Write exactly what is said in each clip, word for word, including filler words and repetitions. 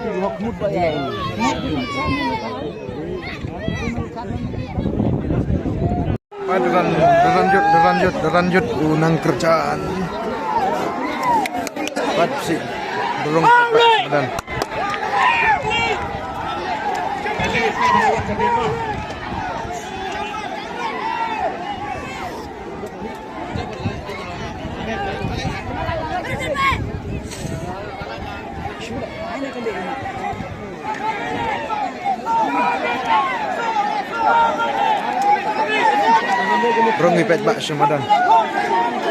Ba da ran, da ran jot, da ran jot, da ran jot u nang kyrchan. Pat si, dorong pat madan. Rong i pet ba semadan.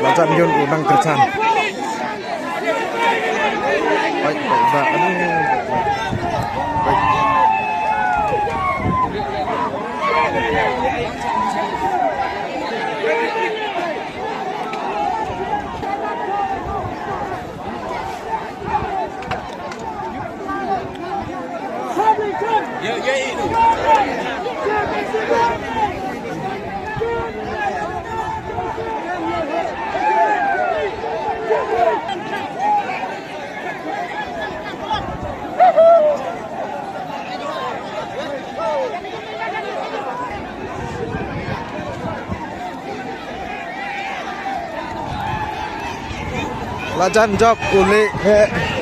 Lajan yun u nang kyrchan. Pet, pet ba, aduh. Pet. Lajan jop uli he.